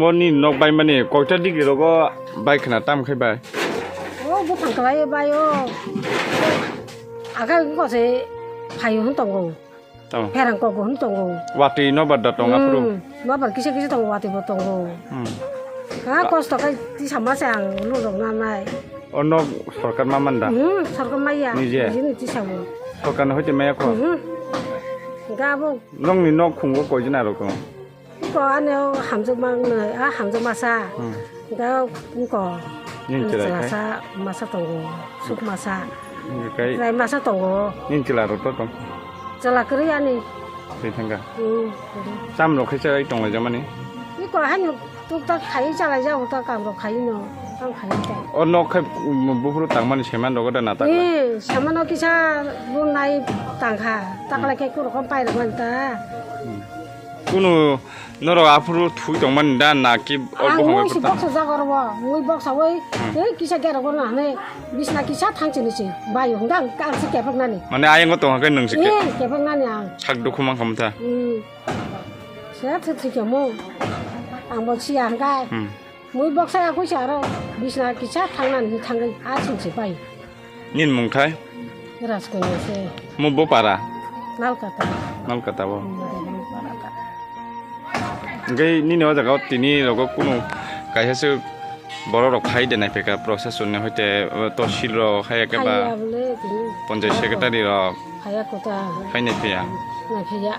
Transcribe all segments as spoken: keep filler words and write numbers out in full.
Moni nok bai mani koita degree rogo bai khna tam khai bai. O buphang kwlai bai o. Aga ko se phayu hwn tongo. Tamo. Pherang kok hwn tongo. Watwi no bar da tong aphuru. Hmm, no bar kisa kisa tongo watwi bo tongo. Hmm. Ha kosto kai tisa ma se ang lu rok na nai. O nok sorkar ma man da? Hmm, sorkar maya. Nije? Nije ni tisa bo. Sorkar no hoite maya ko? Hmm. Ga bo. Nong ni nok khungo koi jina rok tong? Ko ani o hamjakma wngnai, a hamjakmasa. Hmm. Ga ko. Ning chwrai khai? Chwlasa masa tongo, suk masa. Ning kai? Chwrai masa tongo. Ning chwla rok to tong? Chwla kwrwi ani. Tei thangka? Hmm. Cham rok khai chai tong lai jamani? Iko haino tuk tak khai chalai jago ta kam rok khai no. Kam khai ta. O nok khai, um, buphuru tangmani seman rok da na tak lai? Eh, samano kisa bunai tangkha. Tak lai khai kurokon pai rok man ta. Hmm. Kunu norok aphuru thui tongmani da na ki o ang buphang bai mui si purta? Boksa jaga ro, mui boksa oi, hmm, tei kisa gera go na hane bisna kisa thang chini si, bai hwnga ang, ang si kepek nani. Mane ayang o tong khe nwng si ke? Eh, kepek nani ang. Sak dukhu mang khamtha. Hmm. Se thik thik mo. Ang bo siya hwnga. Hmm. Mui boksa ya kuisa aro bisna kisa thang nani thangwi a ching si bai. Nini mung thai? Raskoni se. Mo bo para? Nalkata. Nalkata bo. Hmm, Nalkata. Hingke nini o jaga o tini rogo kunu kaisa se borok rok phai de nai phaikha, procession ni hoite, o, tosil rok hai khe ba. Phaiya bole tini. Ponchayat secretary rok. Phaiya kota. Phai nai phiya. Nai phiya.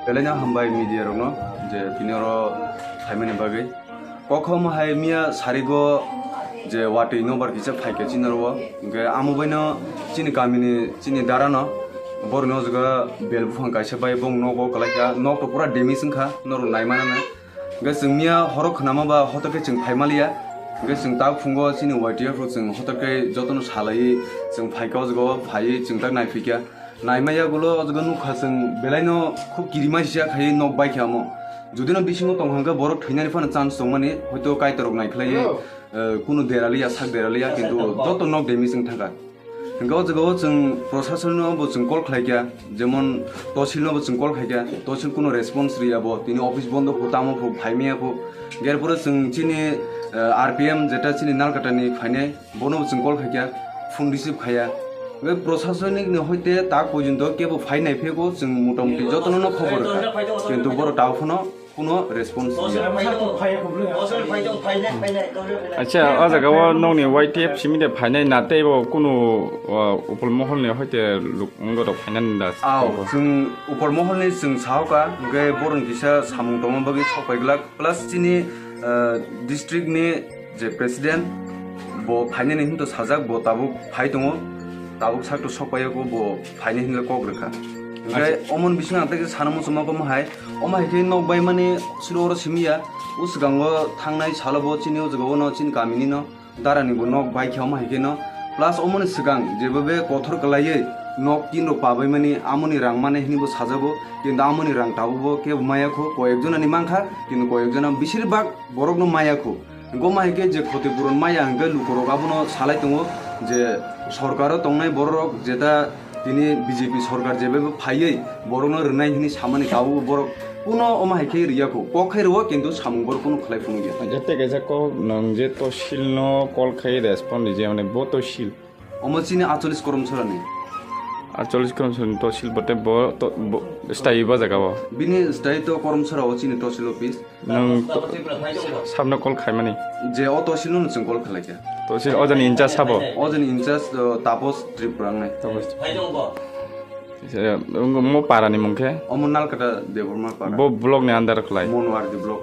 Belai no hambai media rok no je tini oro phaimani bagwi. Kokhom hai miya sarigo je watwi nobar kisa phaikha chini oro, hingke amo baino chini kamini chini darano borokni o jaga bel buphang kaisa bai bong nogo kwlaikha, nok to pura damage wngkha norok naimanano. Hingke chwng miya horo khnama ba hotok khe chwng phaimaliya, hingke chwng tak phungo chini Y T F rok chwng hotok khe jotono salaiwi chwng phaikha o jaga o phaiwi chwng tak naiphikha. Naimaya gulo o jaga nukha chwng belaino khub kirima sisa khaiwi nok baikha omo. Judino bisingo tong hwnkhe borok thwinani phano chance tongmani, hoito kaitorok naikhlaiwi, eh, kunu deraliya, sak deraliya, kintu joto nok damage wng thangkha. Hwnkhe o jaga o chwng prosasonno bo chwng call khlaikha, jemon tosilno bo chwng call khaikha, tosil kunu response riya bo, tini office bondo phu, tamo phu, phaimaya phu. Gerpore chwng chini, eh, R P M jeta chini Nalkatani phainai, bono bo chwng call khaikha, phone receive khaiya. Hwnkhe prosasonik ni hoite tak porjonto kebo phai nai phego chwng motamuti jotono no khobor rwkha. Kintu borok tabuk phano kuno response riya. Acha, o jaga o nokni Y T F simi de phainai na tei bo kunu, o, upol mohol ni hoite luk wngorok phainani da? Aw, chwng upol mohol ni chwng sahoka, hwnkhe borok ni kisa samung tongma bagwi sok pai glak. Plus chini, ah, district ni je president bo phainani hinto sajak, bo tabuk phai tongo, tabuk sakto sok paiya ko bo phainai hinle kok rwkha. Hingke acha. Omoni bisingo ang tei sana muchungma kamo hai, omo hai khe nok bai mani suro oro simi ya, o swkango thangnai salo bo chini o jaga o no chini kamini no. Darani bo nok bai khe omo hai khe no, plus omoni swkang jebobe kothor kwlaiwi nok tin rok pabai mani amoni rang mane hini bo sajago, kintu amoni rang tabuk bo kebo maya kho, koyek jona ni mankha, kintu koyek jona besir bak borok no maya kho. Hingke omo hai khe je khoti puron maya hingke lukurok abono salai tongo je sorkaro tongnai bororok jeta tini B J P sorkar jebebo phaiwi borokno rwnai hini samani tabukbo borok kuno omo hai khe rwya kho, kok khai rwo kintu samung borok kuno khlai phunukya. Jete kaisa kok nwng je tosilno call khai respond rijak mane bo tosil. Omo chini acholis koromsorani. Atchollis Koromsarni tosil bote bo to-, bo, stai bo jaga o. Bini stai to Koromsara o chini tosil office. Nwng to-, sabno call khaimani? Je o tosil no chwng call khlaikha. Tosil o jani incharge sabo? O jani incharge, uh, Tapos Tripura wngnai. Tapos. Se, mo para ni mung khe? Omo Nalkata Debbarma para. Bo block ni under khlai? Monwardi block.